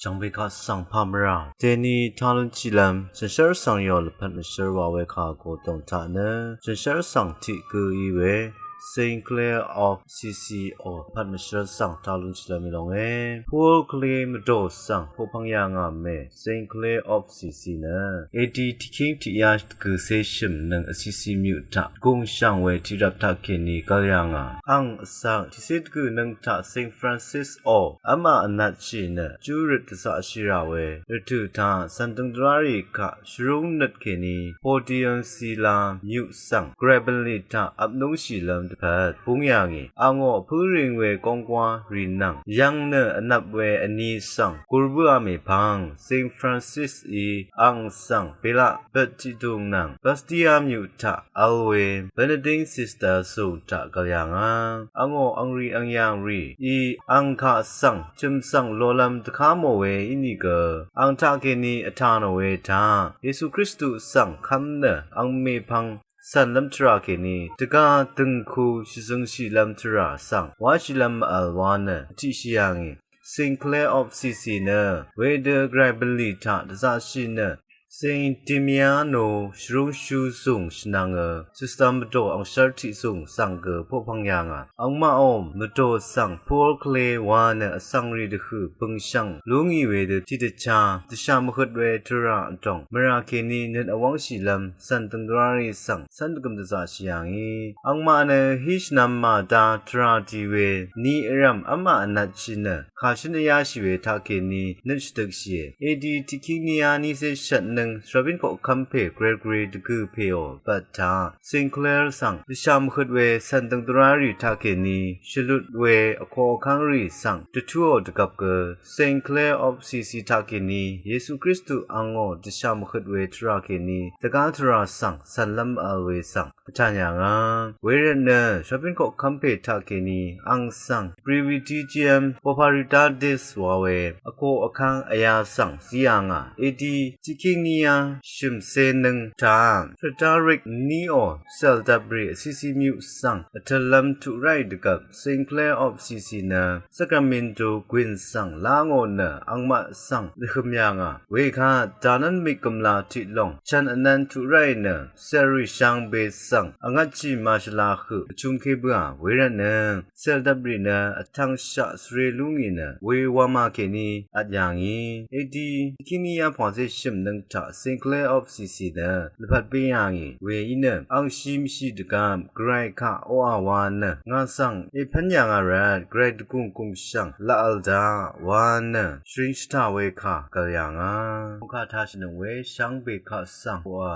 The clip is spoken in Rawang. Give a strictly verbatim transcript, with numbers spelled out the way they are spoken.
Jv̀ngbe kaq svng pà mvrà dèni taq lún chìlv́m shànshér svng yò lvpat mvshér wa we kà gø dòng taq nø shànshér svng tiq gø í we Saint Clare of Assisi ò lvpat mvshér svng taq lún chìlv́m í lónge. Pol Kle mvdò svng poqpvng yà ngà mè Saint Clare of Assisi nø A D tiqkíng tiqyá dvgø̀cé shø̀m nøng Assisi myuq taq gùngshv̀ng we tiqrap taqkèní gv̀l yà ngà. Àng vsvng tiqcé dvgø̀ nøng taq Saint Francis ò v́mà vnatshì nø júrøt dvzaqshì rà we rvtø̀ taq cv̀n døng dvrárì kaq shvrúng nøt kèní Portiuncula myuq svng gvray bv̀nlì taq vp núngshìlv́m dvpvt búng yà ngì. Àngó vpǿ ring we gónggwá rì nvng yv̀ng nø vnvp we vní svng gur bǿà mèpvng Saint Francis í àng svng belaq bøt tiqdùng nvng Bastia myuq taq vl we Benedictine sister zùng taq gv̀l yà ngà. Àngó àngrì àngyàng rì í àng kaq svng chø̀m svng lolv́m dvká mò we ínìgø àng taqkèní vtà nò we taq Yesu Kristu svng kv́m nø àng mèpvng cv̀nlv́m tvrà kèní dvgá dø̀ngku shvzøngshìlv́m tvrà svng wáshìlv́m vl wa nø vtiqshì yà ngì. Saint Clare of Assisi nø wedø gvray bv̀nlì taq dvzaqshì nø Saint Damiano shvrúngshú zùng shvnvngø sister mvdò àngshv́r tiqzùng svng gø poqpvng yà ngà. Àngmaqò mvdò svng Pol Kle wa nø vsvng rì dvhø̀ bø̀ngshv̀ng lú ngì wedø tiqdvchá dvshà mvhøt we tvrà vdòng mvrà kèní nøt vwv́ngshìlv́m cv̀n døng dvrárì svng cv́n dvgø̀m dvzaqshì yà ngì. Àngmaq nø hí shvnvm màda tvrà dì we ni vrv̀m v́mà vnatshì nø kàshǿn vyáshì we taqkèní nøt shvdøkshìe. A D tiqkíng níyá nícé shvt nøng svrabín koqkv́m pè Gregory dvgø̀ pèò bvt taq Saint Clare svng dvshà mvhøt we cv̀n døng dvrárì taqkèní shvlut we vko vkv́ngrì svng dvtúò dvgvp gø Saint Clare of Assisi taqkèní Yesu Kristu àngó dvshà mvhøt we tvrà kèní dvgá tvrà svng cv̀nlv́m vl we svng vtàn yà ngà. Wervt nø svrabín koqkv́m pè taqkèní àng svng Privilegium Paupertatis wa we vko vkv́ng vyá svng zí yà ngà. A D tiqkíng níyá shø̀mcé nøng taq Frederick níò cèldvprì Assisi myuq svng vtøllv́m tuq ráì dvgvp Saint Clare of Assisi nø Sacramento gwìn svng lá ngò nø àngmaq svng dvhøm yà ngà. Wekvt dànv́n mik gø̀mla tiqlòng chv̀n vnv̄n tuq ráì nø cèrì shvngbe svng vngvtshì màshvla høq vchumké bǿà. Wervt nø cèldvprì nø vtvngshaq svre lú ngì nø we wamà kèní vt yà ngì. A D tiqkíng níyá pvngwàcé shø̀m nøng taq Saint Clare of Assisi nø lvpat bé yà ngì. Weí nø àng shì mvshì dvgvp gvray kaq oqà wa nø ngà svng èpv́n yà ngà rvt gvray dvgùng gùngshv̀ng laq vl daq wa nø shvring shvtà we kà gv̀l yà ngà. Mòngkà taq shvnøng we shvngbe kaq svng oqà